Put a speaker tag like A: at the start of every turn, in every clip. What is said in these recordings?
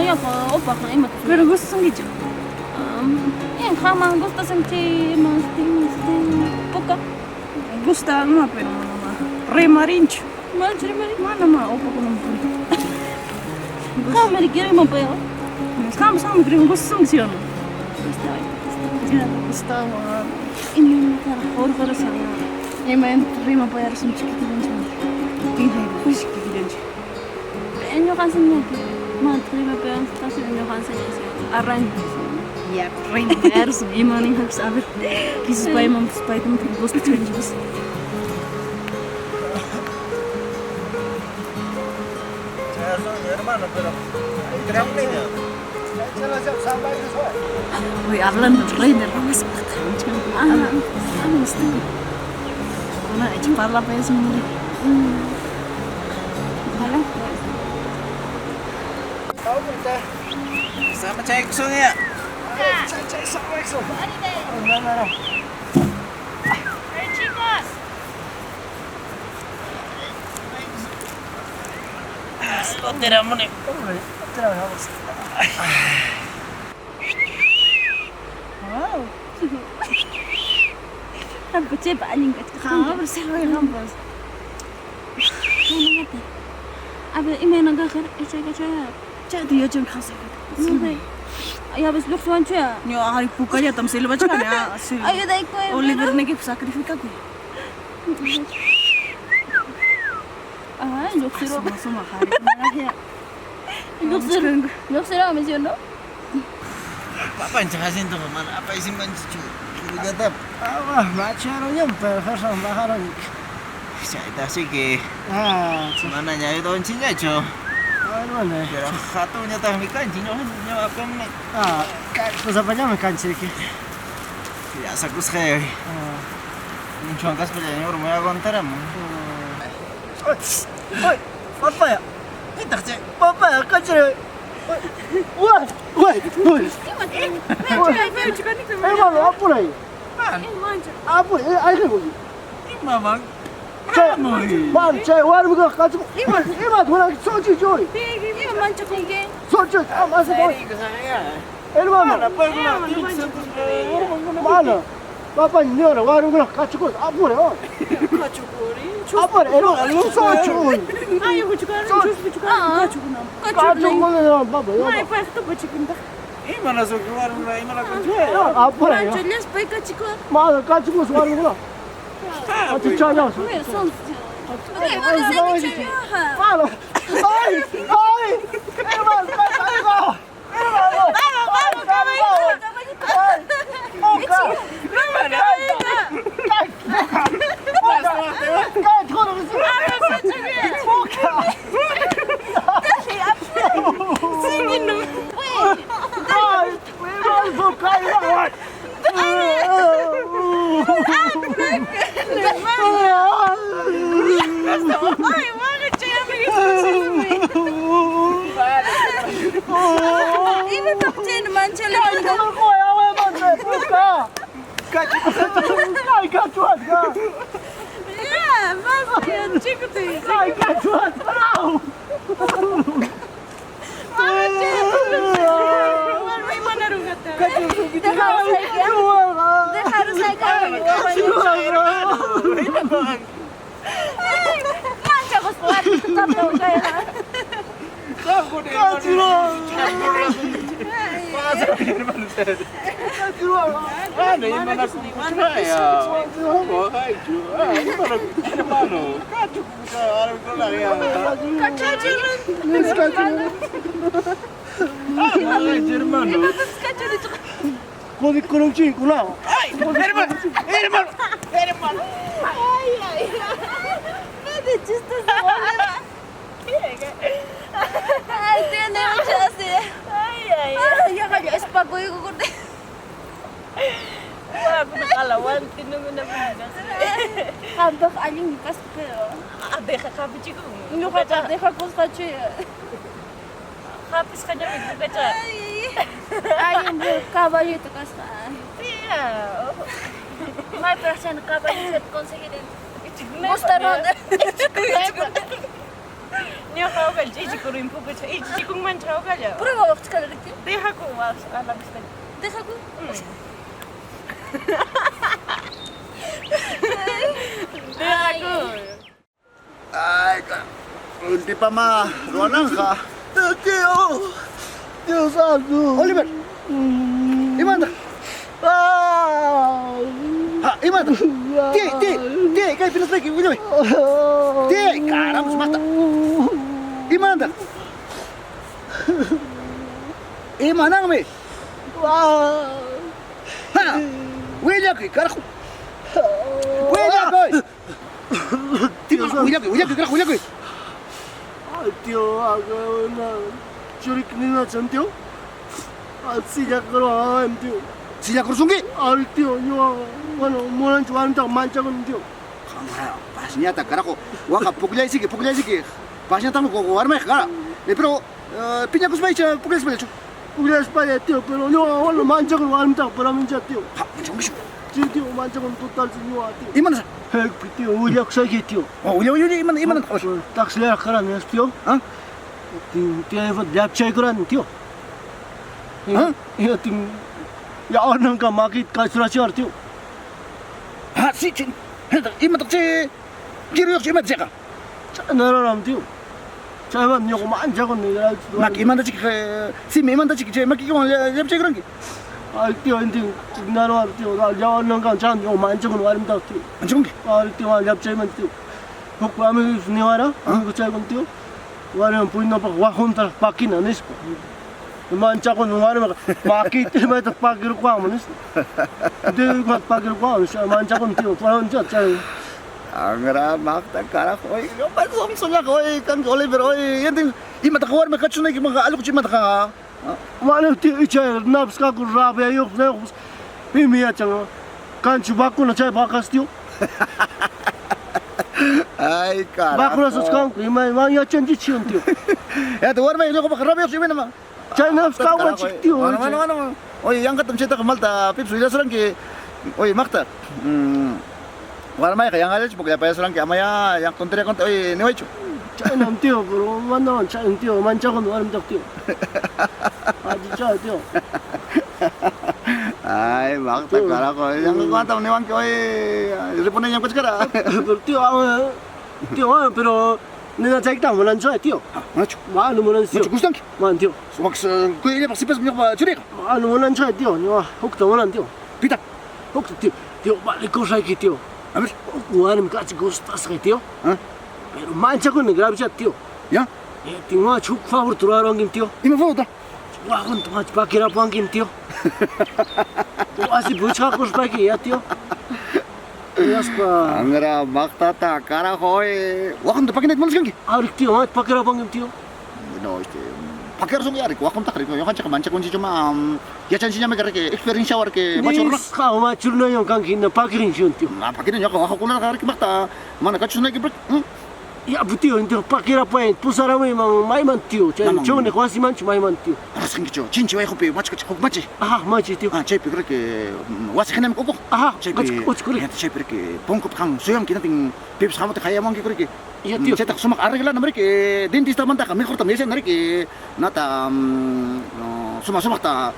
A: Yaqa upaq ima.
B: Pero gustasunkichu?
A: Qamman gustasunki ima sutin puka.
B: Gustanma, pero mana rimarinchu.
A: Manachu rimarin?
B: Mana ma upakunaman purin.
A: Qamri rimapayqa.
B: Qampas qammi gustasunki sí o no?
A: Gustawan.
B: Ya, gustawan.
A: Imaynataraq hurqurusaq?
B: Imaynata rimapayarasunchik kikillanchikmanta? Pinqaykush kikillanchik.
A: Ñuqa enseñaki. Mana rimapayanchik ñuqa enseñasaq. Arranque.
B: Ya, rimapayarasun. Ima ninqakus a ver. Quizás paymanpas payta gustachkanchikpas.
C: Hermano, pero entramos.
B: Oye, hablando del rey de Roma, Una hecha parlapayasun muri.
A: Ojalá.
C: Sama chay ya.
A: ¡Hey, chicos!
B: Wow.
A: Qampa chaypa allin kachkan.
B: Qampa silvay qampas.
A: Chaymanata. A ver, imayna kaqar ichaykacha.
B: Chayta yachanki qasay.
A: Ya ves lluqsiwanchuya.
B: Ñuqa qari pukallatam silvachkani.
A: Ayudaykuy.
B: Olivernikipi sacrificakuy.
A: Ay, lluqsiro.
B: Suma suma qari.
A: Lluqsiro. Lluqsirami, ¿sí o no?
C: Papanchik haciendo mana apaysinmanchikchu qillqatap.
D: Ah, macharoñam, pero hasan bajaron.
C: Chayta así que
D: Ah,
C: mana ñayudawinchikñachu.
D: bueno.
C: Pero hatunñataqmi kanchik ñuqa ñuqapamni.
D: Ah, pues apañame canchiriki.
C: Llasakusqay. Unchuwan kaspalla ñuqaru aguantaraman.
D: Ay, papaya,
C: Pitaq chay?
D: papaya, canchiri. Uy, uy, uy. Hermano, apuray. Apuray, ay, ay,
C: Imaman?
D: Chay, man, chay, warmiqa kachu. Ima, ima, turan, sochi, choy.
A: Ima manchakunki.
D: Sochi, ah, más Hermano, mano, papá, ñora, warmiqa kachukus, apure, oh. Apure, hermano, sochi.
B: Ay,
A: Ah,
D: Kachukus, papá,
C: Imana suki warmikuna imana
D: apure.
A: Manchallaspa kachikuq.
D: Mano, kachukus, warmiqa. Kachu, chayaw.
A: Mira, son.
D: Mano, ay, ay, hermano, hermano, hermano.
A: Vamos, vamos, caballito, caballito. Ay, Imataq chayna manchalakun? Ya, basta, chico, te Ay, tiene mucho así. Ay, ay, ay. Ya kaya espaguykukurti. Qampaq allinmi kasqa pero ñuqaqa dejakusqachu. Ay, allin caballito kasqa. Maypiraq chayna caballito conseguir. Gustaron.
B: Ñuqa ukalla ch'ichikurin pukucha ichichikunmancha ukalla.
A: Prueba waqchikalla tío.
B: Dejaku alakusta.
A: Dejaku.
B: Dejaku.
C: Ay, Ultipama ruwananja.
D: Tío, Dios santo.
C: Oliver. Imanta.
D: Ah.
C: Ha, imanta. Ti, ti, ti, kay pinaspayki willaway. Ti, caramba, sumaqta. Imanta. Imananmi.
D: Ah.
C: Ha. Willakuy, carajo. Willakuy.
D: Tío,
C: Willakuy, willakuy, carajo, willakuy.
D: Ay, tío, una churik nina chan, tío. Ah, sillakurwan, tío.
C: Sillakursunki.
D: Ay, tío, yo, bueno, munanchu warmitaqa manchakuni, tío.
C: Pasñata, carajo. Waqa pukllaysiki, pukllaysiki. Pasñataqmi warmayqa kara. Pero piñakuspaycha pukllaspallachu.
D: Pukllaspalla, tío, pero ñuqa, bueno, manchakuni warmitaqa, pero mincha, tío.
C: Ha, manchakunkichu.
D: Sí, tío, manchakuni total, ñuqa, tío.
C: Imanasqa?
D: Hey, tío, willakusayki, tío.
C: Oh, willa, willa, imana, imana.
D: Taxillaraq karani, tío.
C: Ah?
D: Tío, llapchaykurani, tío.
C: Ah?
D: Yo, tío, yawarninqa makiyta kachurachiwar, tío.
C: Ha, sí, sí. Imataq chay kiruyuqchu imata chayqa?
D: Chaynaram, tío. Chayman ñuqa manchakuni.
C: Maki imantachik simi imantachik chay makikiwan llapchaykuranki.
D: Ay, tío, intin narwar, tío. Yawarninqa chan ñuqa manchakuni warmitaqa, tío.
C: Manchakunki.
D: Ay, tío, llapchayman, tío. Huk amigos niwara, amigo chaykun, tío. Warmi puñunapaq wajuntaraq pakina, nispa. Manchakuni warmiqa makiyta imaytaq pakirquwanman, nispa. Deduykunata pakirquwanman, manchakuni, tío. Pancha chay.
C: Angra maqta carajo, oy, somsollaqa oy, kanki Oliver, oy, yantin imataq warmi kachunayki maqa allquchu imataq
D: Mana tío, ichay napasqaku rabiayuq, nayuqpas pimi yachan. Kanchu vacuna chay vacas, tío.
C: Ay, carajo.
D: Vacunas kanku, ima man yachanchik, tío.
C: Ya te warmi ñuqapaq rabiayuqchu imaynama.
D: Chay napasqawanchik, tío.
C: Bueno, bueno, bueno. Oye, yanqatam chaytaqa malta pipas willasuranki. Oye, maqta. Warmayqa yanqallachu pukllapayasuranki amaya yanqa tonteria kunata oye niwaychu.
D: Chaynam, tío, pero manawan chay, tío, manchakuni warmitaqa, tío. Achicha, tío.
C: Ay, maqta carajo. Yanqakunatam niwanki oye ripuneñam kachkara.
D: Pero tío, tío, pero nina chayta munanchu, tío.
C: Manachu.
D: Mana munanchu, tío.
C: Manachu gustanki.
D: Man, tío.
C: Sumaq kuyayllapaq sipasmi ñuqapa churiyqa.
D: Mana munanchu, tío. Ñuqa hukta munan, tío.
C: Pita.
D: Hukta, tío. Tío, vale kusayki, tío.
C: A ver.
D: Warmi kachi gustasqay, tío.
C: Ah?
D: Pero manchakuni gravecha, tío.
C: Ya?
D: Tío, huk favor rurawankim, tío.
C: Ima favorta?
D: Wajunta machi pakirapuwankim, tío. Wasi puchqakuspayki, ya, tío. Yaspa.
C: Angra maqtata carajo, oye. Wajunta pakinayta munachkanki.
D: Arik, tío, machi pakirapuwankim, tío.
C: Bueno, este pakirasunki ari wajuntaqa riki ñuqanchikqa manchakunchikchu ma yachanchikñami riki experienciawan riki machu runa.
D: Nisqa machurunayon kanki hina pakirinchun, tío.
C: Ma pakina ñuqa wajakunaqa riki maqta mana kachusunayki riki.
D: Ya, pues, tío, entonces pakirapuwan pusaramuyman mayman, tío. Chay
C: Maman.
D: chunniq wasimanchu mayman, tío.
C: Rasqinkichu chinchi wayqupi machkachi huk machi.
D: Ajá, machi, tío.
C: Ah, chaypi riki wasi hinami ukuq.
D: Ajá,
C: Chaypi
D: uchkuri.
C: chaypi riki punkupi qan suyanki natin pipas hamuti hayamunki riki.
D: Ya, tío.
C: Chaytaqa sumaq arreglana riki dentistamantaqa mejortam yachana riki nata sumaq sumaqta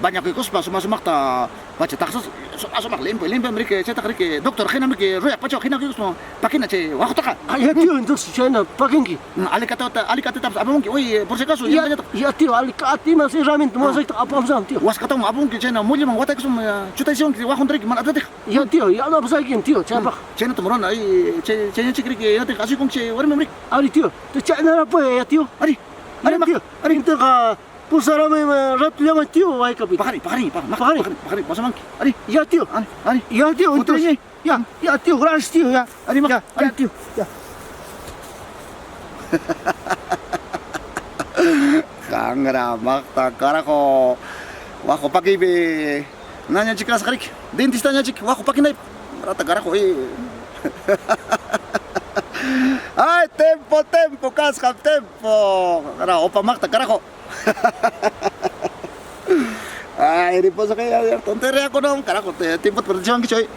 C: bañakuykuspa sumaq sumaqta pacha taqsas sumaq sumaq limpio limpio riki chaytaqa riki doctor hinam riki ruyaq pacha hinakuykuspa pakina chay waqtaqa.
D: Ah, ya, tío, entonces chayna pakinki.
C: Alicatata alicatetapas apamunki oye por si acaso
D: Ya, ya, tío, alicate imas herramienta masayta apamusam, tío.
C: Waskatawan apamunki chayna mulliman wataykuspa chutaysiwanki waqunta riki mana atatiq.
D: Ya, tío, ya no pasaykin, tío, chaypaq.
C: Chaynata murana ay chay chayñachik riki natin asuykunki chay warmim riki.
D: Ari, tío, chaynara pues, ya, tío.
C: Ari, ari,
D: Ya, tío,
C: ari.
D: Intaqa pusaramuy ratullaman, tío, waykapi.
C: Paqari, paqari,
D: Paqari.
C: paqari, paqari, pasamanki. Ari,
D: Ya, tío.
C: ari, ari.
D: Ya, tío, entonces. Ya, ya, tío, gracias, tío, ya.
C: Ari,
D: Ya,
C: ari.
D: ya, tío, ya.
C: Kangra maqta carajo. Waqo pakipi nañachik kasqa riki. Dentista ñachik waqo pakinaypaq. Rata carajo, Ay, tempo, tempo, kasqa, tempo. Carajo, opa maqta, carajo. Ay, riposo kaya, tontería con carajo, tiempo perdido, chay.